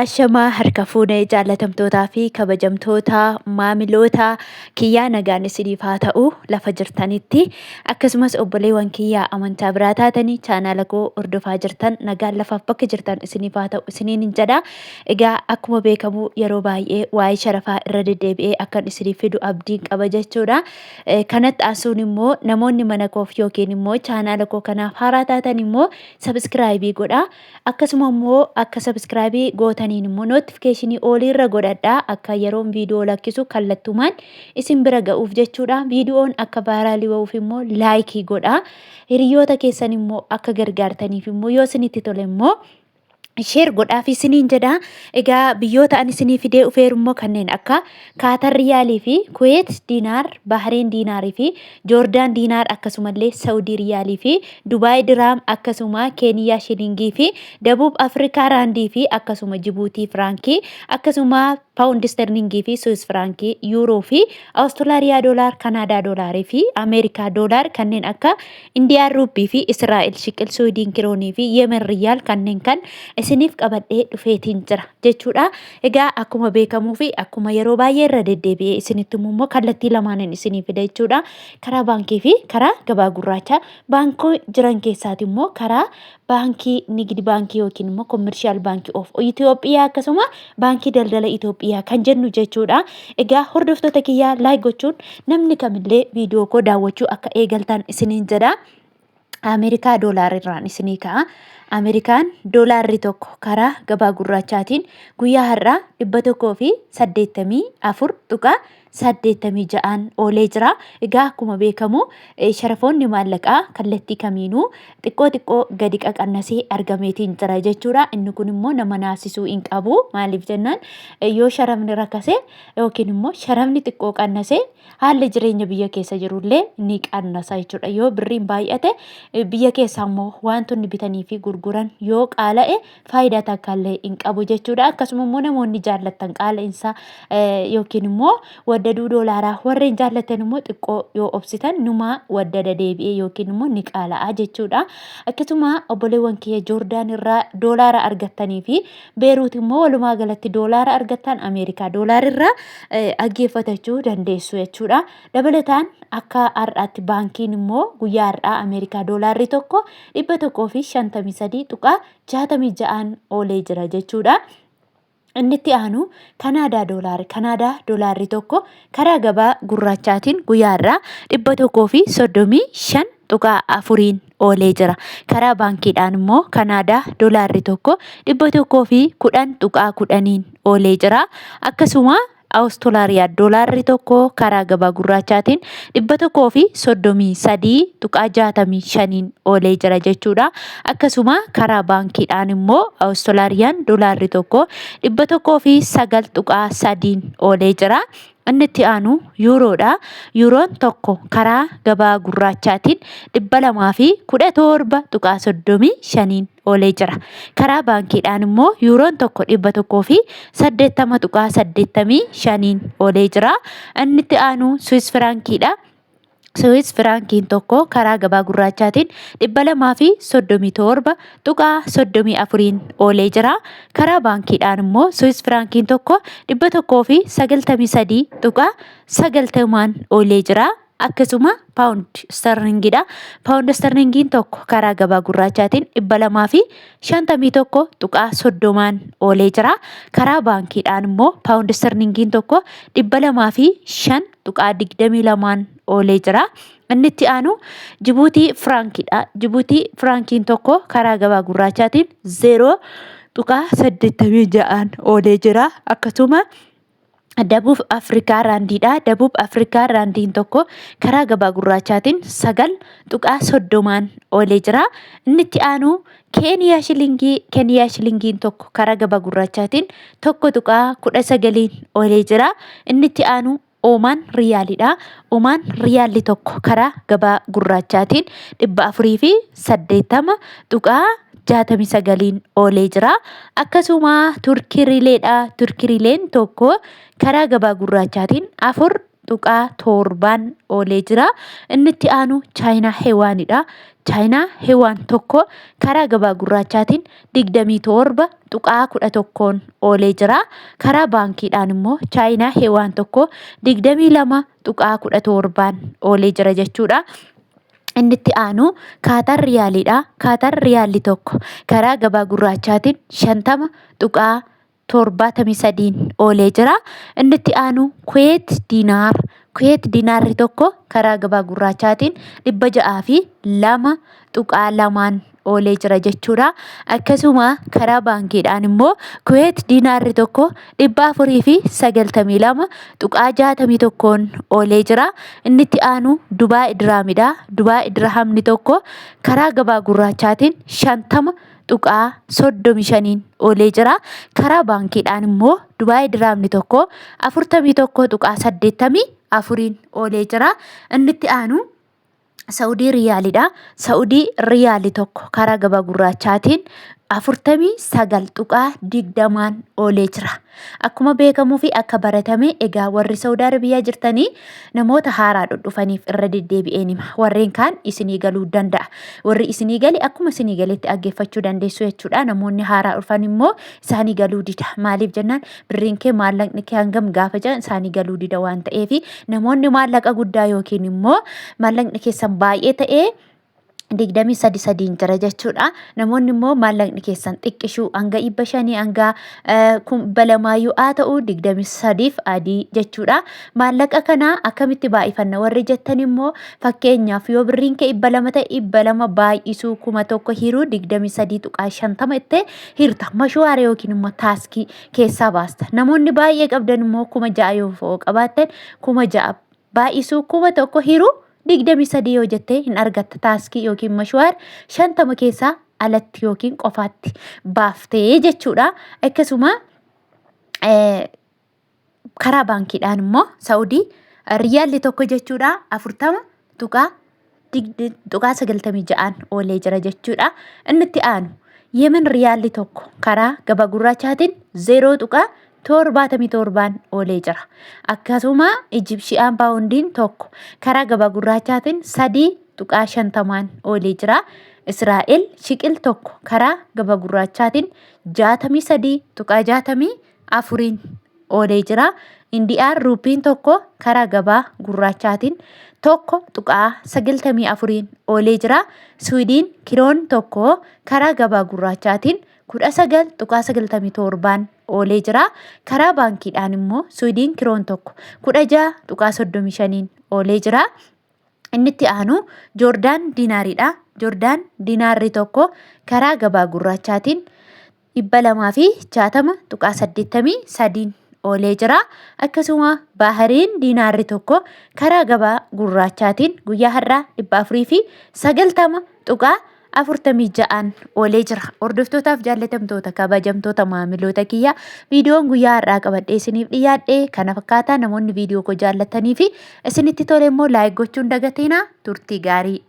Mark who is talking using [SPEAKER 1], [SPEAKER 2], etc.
[SPEAKER 1] Ashamaa harka fuune jaallatamtootaa fi kabajamtoota maamiloota kiyyaa, nagaan isiniif haa ta'u lafa jirtanitti. Akkasumas obboleewwan kiyyaa amantaa biraa taatanii chaanaala koo hordofaa jirtan, nagaan lafaaf bakka jirtan isiniif haa ta'u isiniin hin jedha. Egaa akkuma beekamu yeroo baay'ee waa'ee sharafaa irra deddeebi'ee akkan isiniif fidu abdiin qaba jechuudha. Kanatti aansuun immoo namoonni mana koof yookiin immoo chaanaala koo kanaaf haaraa taatan immoo subscribe godhaa. Akkasuma immoo akka subscribe gootaniin immoo notification oliirra godhadhaa, akka yeroon viidiyoo lakkisu kallattumaan isin bira ga'uuf jechuudha. Viidiyoon akka viral ba'uuf immoo like godhaa. Hiriyoota keessan immoo akka gargaartaniif immoo yoo isinitti tole immoo share godhaaf isiniin jedha. Egaa biyyoota ani isinii fidee dhufeeru immoo kanneen akka Kaatar Riyaalii fi Kuweet Diinaar, Bahreen Diinaarii fi Joordaan Diinaar, akkasumallee Saudii Riyaalii fi Dubaay Diraam, akkasuma Keeniyaa Shilingii fi Dabuub Afrikaa Raandii fi akkasuma Jibuutii Firaankii, akkasuma Paawundi Sterlingii fi Suwis Firaankii, Yuuroo fi Awustiraaliyaa Doolaar, Kanaadaa Doolaarii fi Ameerikaa Doolaar, kanneen akka Indiyaan Ruuppii fi Israa'el Shiqil, Suwidiin Kiroonii fi Yemen Riyaal, kanneen kan isiniif qabadhee dhufeetiin jira jechuudha. Egaa akkuma beekamuu fi akkuma yeroo baay'ee irra deddeebi'ee isinitti himu immoo kallattii lamaaniin isinii fida jechuudha. Karaa baankii fi karaa gabaa gurraachaa. Baankii jiran keessaati immoo karaa baankii Nigdi Baankii yookiin immoo Commercial Bank of Itoophiyaa, akkasuma Baankii Daldala Itoophiyaa kan jennu jechuudha. Egaa hordoftoota kiyyaa, like gochuun namni kamillee viidiyoo koo daawwachuu akka eegaltan isiniin jedha. Ameerikaa doolaarri irraan isinii ka'a. Ameerikaan doolaarri tokko karaa gabaa gurraachaatiin guyyaa har'aa 184.86n oolee jira. Egaa akkuma beekamu sharafoonni maallaqaa kallattii kamiinuu xiqqoo xiqqoo gadi qaqannasee argameetiin jira jechuudha. Inni kun immoo nama naasisuu hin qabu. Maaliif jennaan, yoo sharafni rakase yookiin immoo sharafni xiqqoo qannase, haalli jireenya biyya keessa jirullee ni qannasa jechuudha. Yoo birriin baay'ate, biyya keessa immoo wantoonni bitanii fi gurguran yoo qaala'e, faayidaa takka illee hin qabu jechuudha. Akkasuma immoo namoonni jaallattan qaala'insa yookiin immoo waddaduu doolaaraa warreen jaallattan immoo xiqqoo yoo obsitan numa waddada deebi'ee yookiin immoo ni qaala'a jechuudha. Akkasuma obboleewwan kiyya Joordaan irraa doolaara argattanii fi Beeruut immoo walumaa galatti doolaara argattan, Ameerikaa doolaara irraa dhaggeeffatachuu dandeessu jechuudha. Dabalataan akka har'aatti baankiin immoo guyyaa har'aa Ameerikaa doolaarri tokko 153.66n oolee jira jechuudha. Inni itti aanu Kanaadaa doolaarri. Kanaadaa doolaarri tokko karaa gabaa gurraachaatiin guyyaa har'aa 135.4n oolee jira. Karaa baankiidhaan immoo Kanaadaa doolaarri tokko 110.10n oolee jira. Akkasuma Awustiraaliyaa doolaarri tokko karaa gabaa gurraachaatiin 133.65n oolee jira jechuudha. Akkasuma karaa baankiidhaan immoo Awustiraaliyaan doolaarri tokko 109.3n oolee jira. Inni itti aanu yuuroodha. Yuuroon tokko karaa gabaa gurraachaatiin 217.35n oolee jira. Karaa baankiidhaan immoo yuuroon tokko 180.85n oolee jira. Inni itti aanu Swiss firaankiidha. Swiss firaankiin tokko karaa gabaa gurraachaatiin 237.34n oolee jira. Karaa baankiidhaan immoo Swiss firaankiin tokko 193.90n oolee jira. Akkasuma paawundi sterlingidha. Paawundi sterlingiin tokko karaa gabaa gurraachaatiin 251.30n oolee jira. Karaa baankiidhaan immoo paawundi sterlingiin tokko 205.22n oolee jira. Inni itti aanu Jibuutii firaankiidha. Jibuutii firaankiin tokko karaa gabaa gurraachaatiin 0.86n oolee jira. Akkasuma Dabuub Afrikaa Raandiidha. Dabuub Afrikaa Raandiin tokko karaa gabaa gurraachaatiin 9.30n oolee jira. Inni itti aanu Keeniyaa Shilingii. Keeniyaa Shilingiin tokko karaa gabaa gurraachaatiin 1.19n oolee jira. Inni itti aanu Oomaan Riyaalidha. Oomaan Riyaalli tokko karaa gabaa gurraachaatiin 480.69n oolee jira. Akkasuma Turkii Riileedha. Turkii Riileen tokko karaa gabaa gurraachaatiin 4. tuqaa 7n oolee jira. Inni itti aanu Chaayinaa Hewaanidha. Chaayinaa Hewaan tokko karaa gabaa gurraachaatiin 27.11n oolee jira. Karaa baankiidhaan immoo Chaayinaa Hewaan tokko 22.17n oolee jira jechuudha. Inni itti aanu Kaatar Riyaaliidha. Kaatar Riyaalli tokko karaa gabaa gurraachaatiin 50.73n oolee jira. Inni itti aanu Kuweet Diinaar. Kuweet Diinaarri tokko karaa gabaa gurraachaatiin 602.2n oolee jira jechuudha. Akkasuma karaa baankiidhaan immoo Kuweet Diinaarri tokko 492.61n oolee jira. Inni itti aanu Dubaay Diraamidha. Dubaay Dirahamni tokko karaa gabaa gurraachaatiin 50.35n oolee jira. Karaa baankiidhaan immoo Dubaay Diraamni tokko 41.84n oolee jira. Inni itti aanu Sa'udii Riyaalidha. Sa'udii Riyaali tokko karaa gabaa gurraachaatiin 49.20n oolee jira. Akkuma beekamuu fi akka baratame egaa warri Saudi Arabiyaa jirtanii namoota haaraa dhudhufaniif irra deddeebi'een hima. Warreen kaan isinii galuu danda'a. Warri isinii gale akkuma isinii galetti dhaggeeffachuu dandeessu jechuudha. Namoonni haaraa dhufan immoo isaanii galuu dida. Maaliif jennaan birriin kee maallaqni kee hangam gaafa jedhan isaanii galuu dida waan ta'eef namoonni maallaqa guddaa yookiin immoo maallaqni keessan baay'ee ta'ee 23 sadiin jira jechuudha. Namoonni immoo maallaqni keessan xiqqishuu hanga 500 hanga 2000 haa ta'u 23f adii jechuudha. Maallaqa kana akkamitti baay'ifanna warri jettan immoo fakkeenyaaf yoo birriin kee 200 ta'e 200 baay'isuu 1000 hiruu 23.50 itti hirta. Mashuwaara yookiin immoo taaskii keessaa baasta. Namoonni baay'ee qabdan immoo 6000 yoo qabaattan 6000 baay'isuu 1000 hiruu 23 yoo jettee hin argatta taaskii yookiin mashuwaar 50 keessaa alatti yookiin qofaatti baaftee jechuudha. Akkasuma karaa baankiidhaan immoo Saa'udii riyaalli tokko jechuudha 40.96n oolee jira jechuudha. Inni itti aanu Yemen riyaalli tokko karaa gabaa gurraachaatiin 0.77n oolee jira. Akkasuma Ijibshiyaan paawundiin tokko karaa gabaa gurraachaatiin 3.50n oolee jira. Israa'el shiqil tokko karaa gabaa gurraachaatiin 63.64n oolee jira. Indiyaan ruupiin tokko karaa gabaa gurraachaatiin 1.94n oolee jira. Suwidiin kiroon tokko karaa gabaa gurraachaatiin 19.97n oolee jira. Karaa baankiidhaan immoo Suwidiin kiroon tokko 16.35n oolee jira. Inni itti aanu Joordaan diinaariidha. Joordaan diinaarri tokko karaa gabaa gurraachaatiin 260.83n oolee jira. Akkasuma Baahariin diinaarri tokko karaa gabaa gurraachaatiin guyyaa har'aa 490.46n oolee jira. Hordoftootaaf jaallatamtoota kabajamtoota maamiloota kiyya viidiyoon guyyaa har'aa qabadhee isiniif dhiyaadhe kana fakkaataa namoonni viidiyoo koo jaallatanii fi isinitti tole immoo laayik gochuun dagatinaa turtii gaarii.